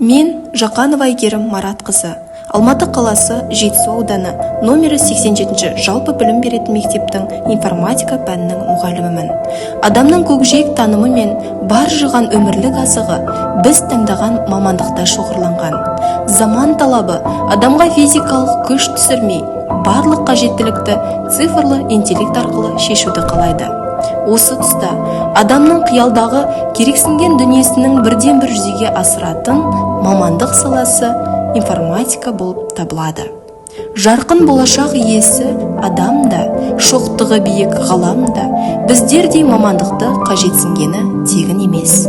Мен, Жақанова Әйгерім Маратқызы, Алматы қаласы, Жетісу ауданы, номері 87 жалпы білім беретін мектептің информатика пәнінің мұғалімімін. Адамның көкжиек танымы мен бар жиған өмірлік азығы біз таңдаған мамандықта шоғырланған. Заман талабы адамға физикалық күш түсірмей, барлық қажеттілікті цифрлы интеллект арқылы шешуді қалайды. Осы тұста адамның қиялдағы керексінген дүниесінің бірден бір жүзеге асыратын мамандық саласы информатика болып табылады. Жарқын болашақ иесі адам да, шоқтығы биік ғалам да біздердей мамандықты қажетсінгені тегін емес.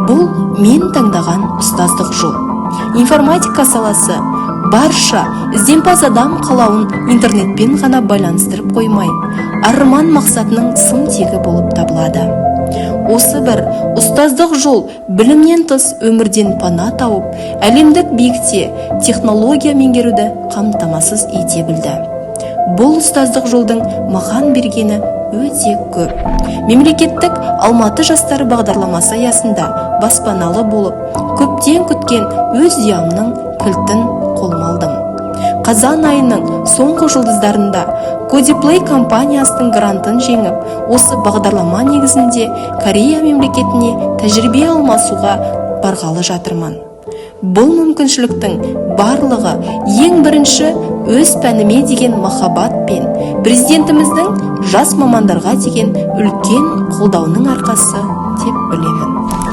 Бұл мен таңдаған ұстаздық жол. Информатика саласы барша ізденімпаз адам қалауын интернетпен ғана байланыстырып қоймай, арман мақсатының сым тегі болып табылады. Осы бір ұстаздық жол білімнен тыс өмірден пана тауып, әлемдік биікте технология меңгеруді қамтамасыз ете білді. Бұл ұстаздық жолдың маған бергені өте көп. Мемлекеттік «Алматы жастары» бағдарламасы аясында баспаналы болып, көптен күткен өз ұямның кілтін қолыма алдым. Қазан айының соңғы жұлдыздарында Кодиплей компаниясының грантын жеңіп, осы бағдарлама негізінде Корея мемлекетіне тәжірибе алмасуға барғалы жатырмын. Бұл мүмкіншіліктің барлығы ең бірінші өз пәніме деген махаббат пен президентіміздің жас мамандарға деген үлкен қолдауының арқасы деп білемін.